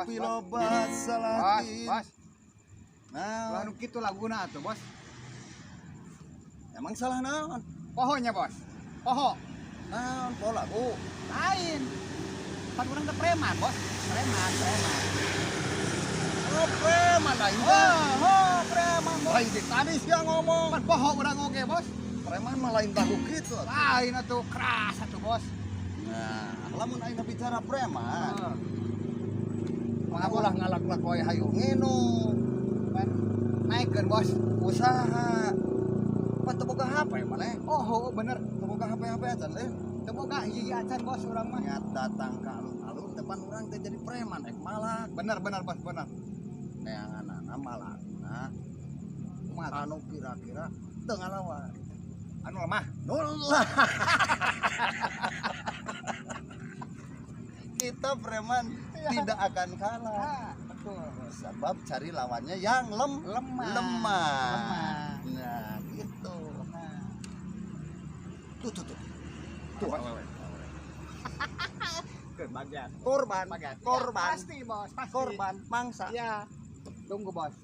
Tapi loba salah. Bos. Nah, anu kitu laguna atuh, Bos. Emang salah naon? Pohonya, Bos. Poho. Naon poho lagu? Lain. Pan urang teh preman, Bos. Preman, preman. Oh, preman aing teh. Oh, preman, Bos. Lain tadi sia ngomong. Pan poho urang oge, Bos. Preman mah lain lagu kitu atuh. Lain atuh, keras atuh, Bos. Nah, lamun aing bicara preman. Heeh. Ulah ngalak-lak wae hayu nginum. Pan naikeun, Bos. Usaha. Pan teu boga HP maneh. Oh, bener. Teu boga HP-HP acan leh. Teu boga hiji acan, Bos, urang mah. Niat datang ke alun-alun depan urang teh jadi preman ek malak. Bener, bener, Bos, bener. Neanganana malakna. Kumaha? Anu kira-kira teu ngalawan. Anu lemah. Nulah. Kita preman tidak akan kalah. Ah, betul. Sebab cari lawannya yang Lemah. lemah. Nah, gitu. Nah. Tuh tuh tuh. Tuh, awewe. Ke bagian. Korban, Bagian. korban. Ya, pasti, Bos, pasti. Korban mangsa. Ya. Tunggu, Bos.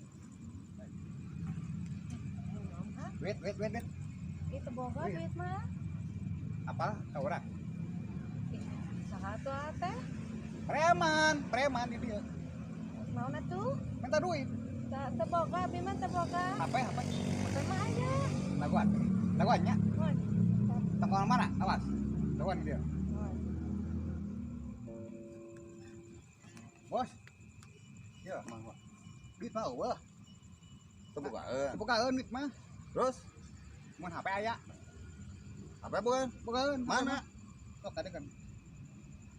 Wait, wait, wait, wait. Itu boga duit mah. Apa? Ka urang. Saha tuh teh? Preman, preman di dieu. Naon atuh? Minta duit. Teu boga, abi mah teu boga. HP, HP. HP mah aya. Laguan. Laguannya. Mun. Tongkrongan mana? Awas. Laguan di dieu. Mun. Bos. Ya, duit mah eueuh. Teu bogaeun. Teu bogaeun duit mah. Terus Mun HP aya. HP bukan? Bogaeun. Mana? Sok tadi kan.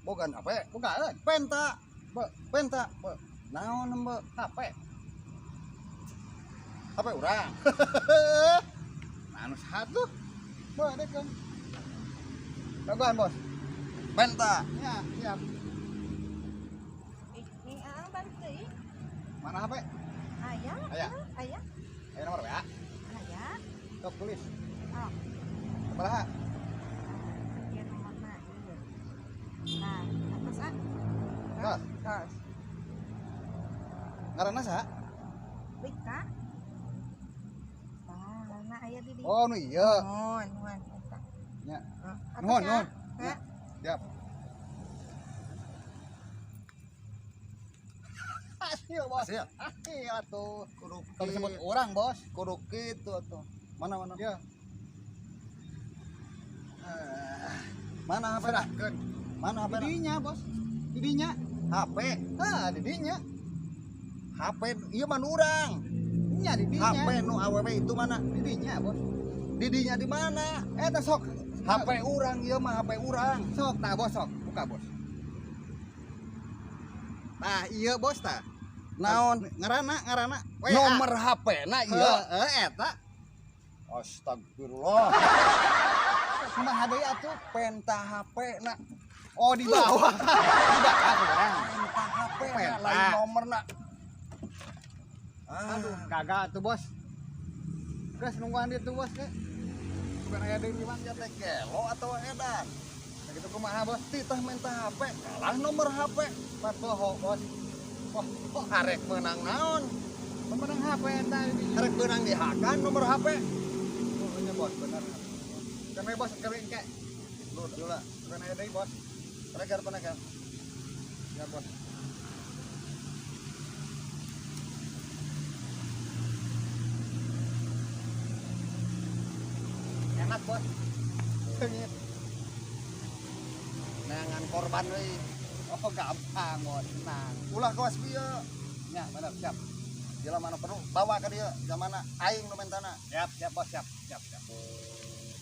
Bogan HP. Bogaeun. Penta. Be. Penta. Be. Naon nembe? HP. HP urang. Anu satu. Be, dekeun. Laguan, Bos. Penta. Ya, siap. Ih, nih aang balik deui. Mana HP? Aya. Aya. Aya. Aya nomor WA. Aya. Sok tulis. Oh, Sabaraha? ieu nomorna ieu. Nah, atas ah. Tos. Tos. Ngaranna saha? Wika. Tah, ngaranna aya di dieu. Oh, nu ieu. Nuhun, nuhun eta. Nya. Atas Nuhun, ya. nuhun. Ya. Siap. Hasil, Bos. Hasil. Hasil atuh. Kudu Kalau disebut orang, Bos. kudu kitu atuh. Mana mana? Ya. Mana HP? Serahkeun. Mana HP? Didinya, Bos. Didinya. HP. Ah, didinya. HP ieu mah nu urang. Nya didinya. HP nu awewe itu mana? Didinya, Bos. Didinya di mana? Eta sok. HP urang ieu mah HP urang. Sok tah, Bos, sok. Buka, Bos. Nah, iya, Bos tah. Naon? Ngaranna, ngaranna. WA. Nomor HP na ieu. Heeh, eta. Astagfirullah. Kumaha deui atuh? Penta HP na. Oh, di bawah. Di bawah urang. Penta HP na Penta. lain nomor na. Aduh, gagal tuh, Bos. Geus nungguan dieu tuh, Bos, ge. Bukan aya deui liwat Sia teh gelo atau edan? Nah, gitu kumaha, Bos? Titah minta HP, kalah nomor HP. Pan poho, Bos. Poho Arek menang naon? Pemenang HP eta di dinya. Arek menang dihakan nomor HP. Oh, nya, Bos, bener. Kan we, Bos, kewe engke. Lu lah. Bukan aya deui, Bos. Penegar, penegar. Ya, Bos. Enak, Bos. Sengit. Neangan korban euy. Oh, gampang, Bos. Tenang. Ulah kawas bieu. Ya, bener, siap. Jelema nu perlu bawa ka dieu, jamana aing nu mentana. Siap, siap, Bos, siap. Siap, siap.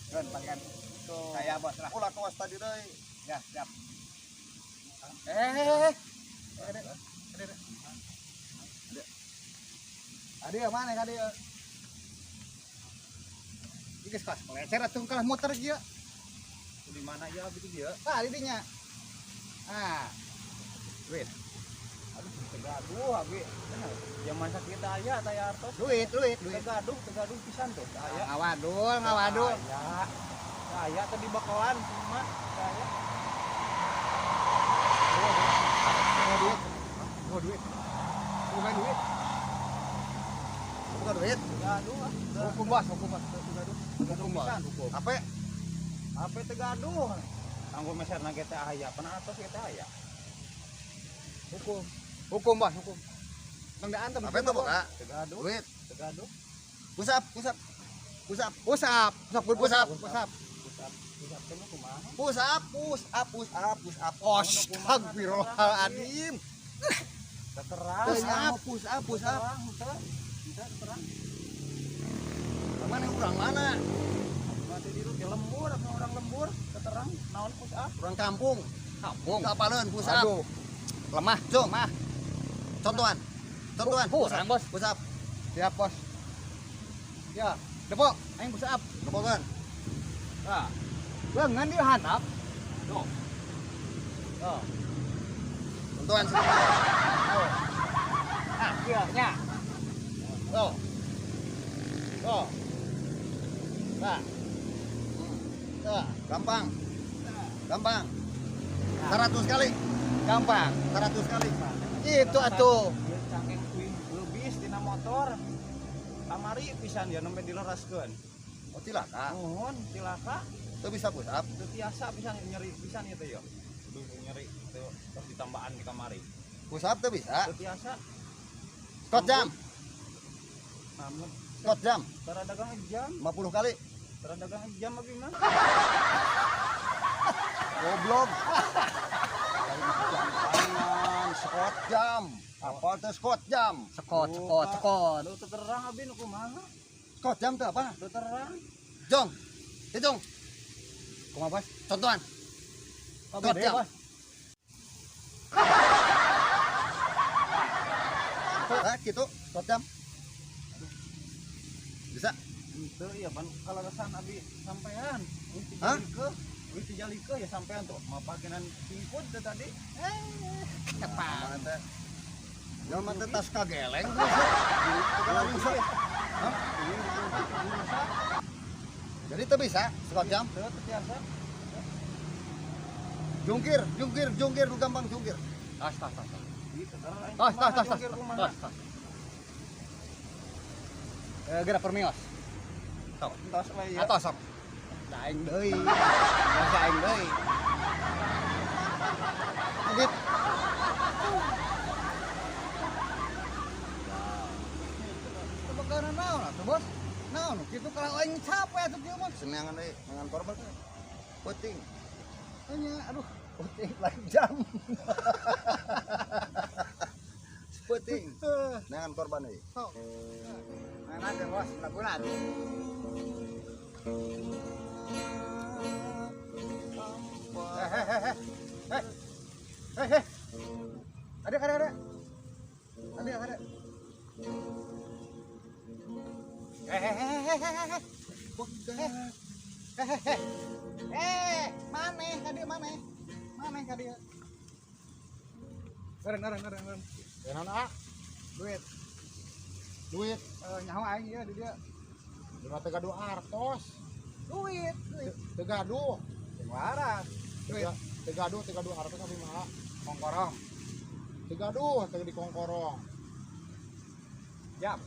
Keun, bagian Tuh. saya, Bos, lah. Ulah kawas tadi deui. Ya, siap. Eh. Ada, ada. Ada mana ka dieu? Ieu geus kelas melecer atuh kalah muter kieu. Di mana ya gitu dia? Tah di dinya. Ah. Duit. Aduh, tegaduh abi. Zaman sakit aya taya artos. Duit, duit, duit. Tegaduh, tegaduh pisan tuh. Aya. Ngawadul, ngawadul. Aya. Aya tadi bakalan cuma aya. Duit. Oh, duit. Bukan duit. Bukan duit. Gaduh ah. Hukum bos, hukum bos. Gaduh. Gaduh pisan hukum. Apa? Apa teu gaduh? Tanggo meser na ge teh aya, pernah atos ge teh aya. Hukum. Hukum bos, hukum. Tong diantem. Apa itu boga? Teu gaduh. Duit. Teu gaduh. Push up, push up. Push up. Push up, push up, Push up. push up. Push up, push up teh mah kumaha? Push up, push up, push up, push up. Astagfirullahaladzim. Terang. Push up, push up, push up. Terang, henteu. Henteu terang. Mana urang mana? Mati di di lembur, apa orang lembur, keterang naon push up? Urang kampung. Kampung. Kapaleun push up. Aduh. Lemah, Jom. lemah. Contohan. Contohan. Kurang, bos. Push up. Siap, bos. Ya, depok, aing push up. Depokan. Nah. Lengan dia handap. Tuh. Tuh. Contohan. Tuh. Nah, iya nya. Tuh. Tuh. Nah. Tuh. Gampang. Gampang. 100 kali. Gampang. 100 kali. Itu atuh. Ieu cangkeng kuing leubis dina motor. Kamari pisan dia nembe dileraskeun. Oh, cilaka. Nuhun, cilaka. Teu bisa push up. Teu tiasa pisan nyeri pisan ieu teh yo. Aduh nyeri teu terus ditambaan di kamari. Push up teu bisa. Teu tiasa. Squat jam. Namun Squat jam tara dagang jam, 50 kali. tara dagang jam abi mah. Goblok. Jam tangan, squat jam. Apa teh squat jam? Sekot, sekot, sekot. Lu teu terang abi nu kumaha? Squat jam teh apa? Teu terang. Jong. Hitung. Kumaha, bos? Contohan. Oh, Squat beda, jam. bos. Hah, gitu. Squat jam. Bisa? Henteu ieu pan kalarasan abi sampean. Euy Hah? tijalikeun, euy tijalikeun ya sampean tuh mapakenan singkut teh tadi. Cepat. Mana teh? Jelema teh tas kageleng geus. Kalau bisa. Hah? Jadi teu bisa squat jam. Teu teu tiasa. Jungkir, jungkir, jungkir, lu gampang jungkir. Tas, tas, tas. tas. Ih, teu terang aing Tas, tas, kumaha tas, tas. jungkir kumaha. Tas, tas. Eh, gerak permios. Tos we ya. Atau sok. Da aing deui. Basa aing deui. Lanjut. Tebegana naon atuh, Bos? Naon kitu kalau aing capek atuh kieu mah. Senangan deui, nengan korban teh. Penting, Nya, aduh. penting lain jam. Penting. Nengan korban deui. Sok. Enak bos, laguna atuh. Eh, eh, eh, eh. Eh, eh. Ada, ada, ada. Ada, ada. Eh, eh, eh, eh, eh, eh. Eh, eh, eh. Eh, maneh ka dieu maneh. Maneh ka dieu. Eureun, eureun, eureun, eureun. Ya naon ah? Duit. Duit. Eh, nyaho aing ieu di dieu. Dina teu gaduh artos. Duit, duit. Teu gaduh. Jeung waras. Duit. Teu gaduh, teu gaduh artos abi mah. Kongkorong. Teu gaduh, teu dikongkorong. Jam.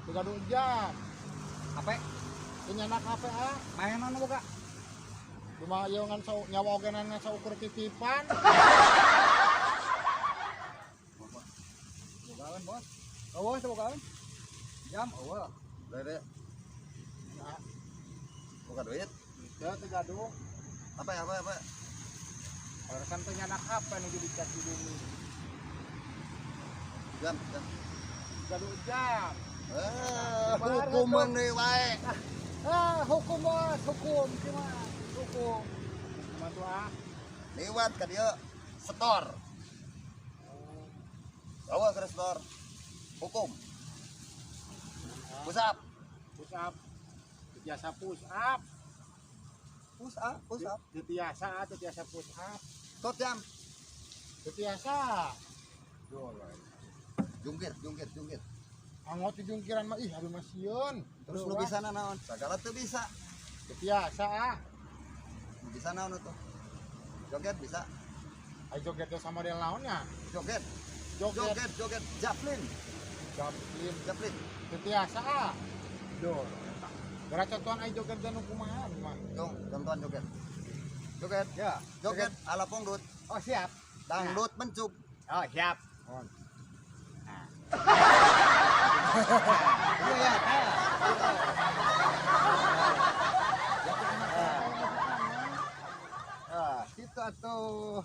Teu gaduh jam. HP Teu nyanak HP ah. mainan boga. Cuma ieu ngan sau nyawa oge ngan saukur titipan. Bogaeun, Bos. Eueuh teu bogaeun. Jam eueuh. Dede. Buka duit. Teu teu gaduh. Apa ya, apa apa? Barusan teu nyanak HP nu dikasih bumi. Jam, jam. Gaduh jam. Eh, hukuman deui wae. Ah, hukum bos, hukum gimana? Hukum. Kumaha tuh ah? Liwat ka dieu setor. Bawa ke setor. Hukum. Push up. Push up. Teu tiasa push up. Push up, push up. Teu tiasa, ah, teu tiasa push up. Squat jam. Teu tiasa. Jungkir, jungkir, jungkir. Angot di jungkiran mah ih abi mah sieun. Terus nu bisa naon? Sagala teu bisa. Teu tiasa ah. Nu bisa naon tuh? Joget bisa. Ai joget teh sama model naonnya? Joget. Joget. Joget, joget, japlin, Japlin. Japlin. Teu tiasa ah. Duh. Geura contohan ai joget dan kumaha mah. Dong, contohan joget. Joget, Ya. Joget ala pongdut, Oh, siap. Dangdut mencuk. Oh, siap. Oh. Iya ya. Ah, situ atuh.